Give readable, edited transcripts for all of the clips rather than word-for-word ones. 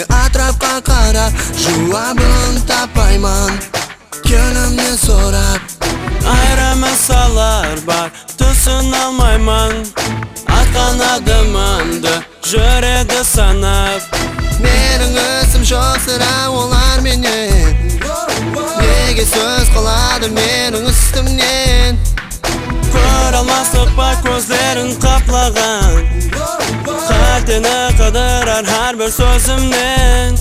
Атырапқа қарап, жауабын таппаймын, кеудемнен сұрап. Айры мысалдар бар, түсіне алмаймын. Атқан адымымды жүреді санап. Менің ісім жоқ сірә оларменен. Неге сөз қылады менің үстімнен? Көре алмастық па көздерін қаплаған? Қатені қыдырар әрбір сөзімнен.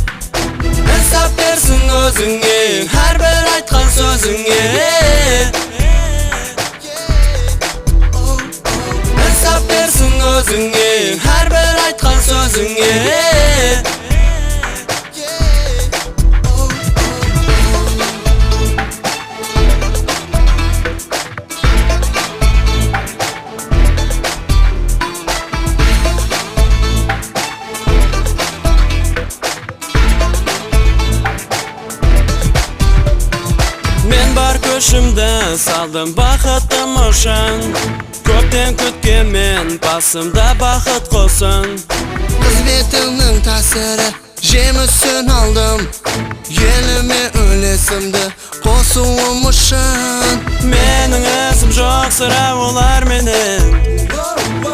Инсап берсін өзіңе, әрбір айтқан сөзіңе. Инсап берсін өзіңе, әрбір айтқан сөзіңе. Мен бар күшімді салдым бақытым үшін. Көптен күткенмен басымда бақыт құсын. Қызметіңнің тәсірі жемісін алдым. Еліме үлесімді қосуым үшін. Менің ісім жоқ сірә оларменен.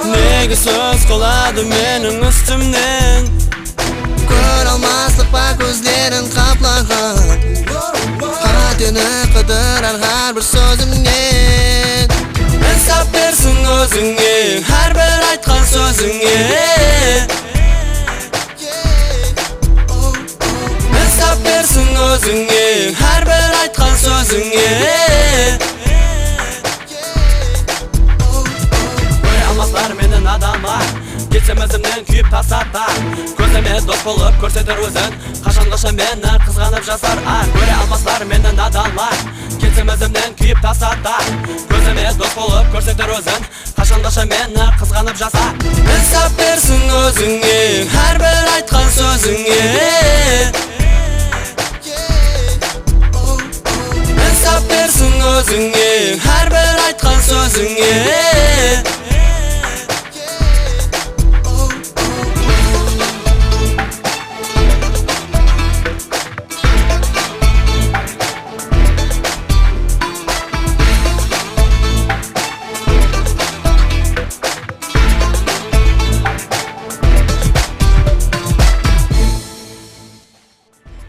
Неге сөз қылады менің үстімнен? Көре алмастық па көздерін қаплаған? Қатені қыдырар әрбір сөзімнен. Инсап берсін өзіңе, әрбір айтқан сөзіңе. Инсап берсін өзіңе, әрбір айтқан сөзіңе. Көре алмастар мені надандар, кетсем ізімнен күйіп тасатар. Көзіме дос болып көрсетер өзін, қашанғыша мені қызғанып жасар. Көре алмастар мені надандар, кетсем ізімнен күйіп тасатар. Көзіме дос болып көрсетер өзін, қашанғыша мені қызғанып жасар. Инсап берсін өзіңе, әрбір айтқан сөзіңе. Инсап берсін өзіңе, әрбір айтқан сөзіңе.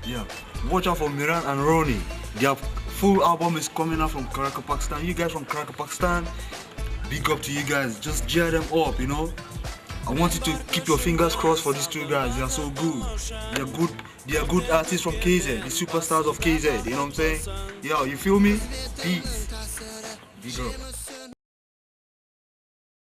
Yeah, watch out for Miran and Ronnie. Their full album is coming out from Karakalpakstan. You guys from Karakalpakstan, big up to you guys. Just gear them up, you know. I want you to keep your fingers crossed for these two guys. They are so good. They are good. They are good artists from KZ, the superstars of KZ. You know what I'm saying? Yo, you feel me? Peace. Big up.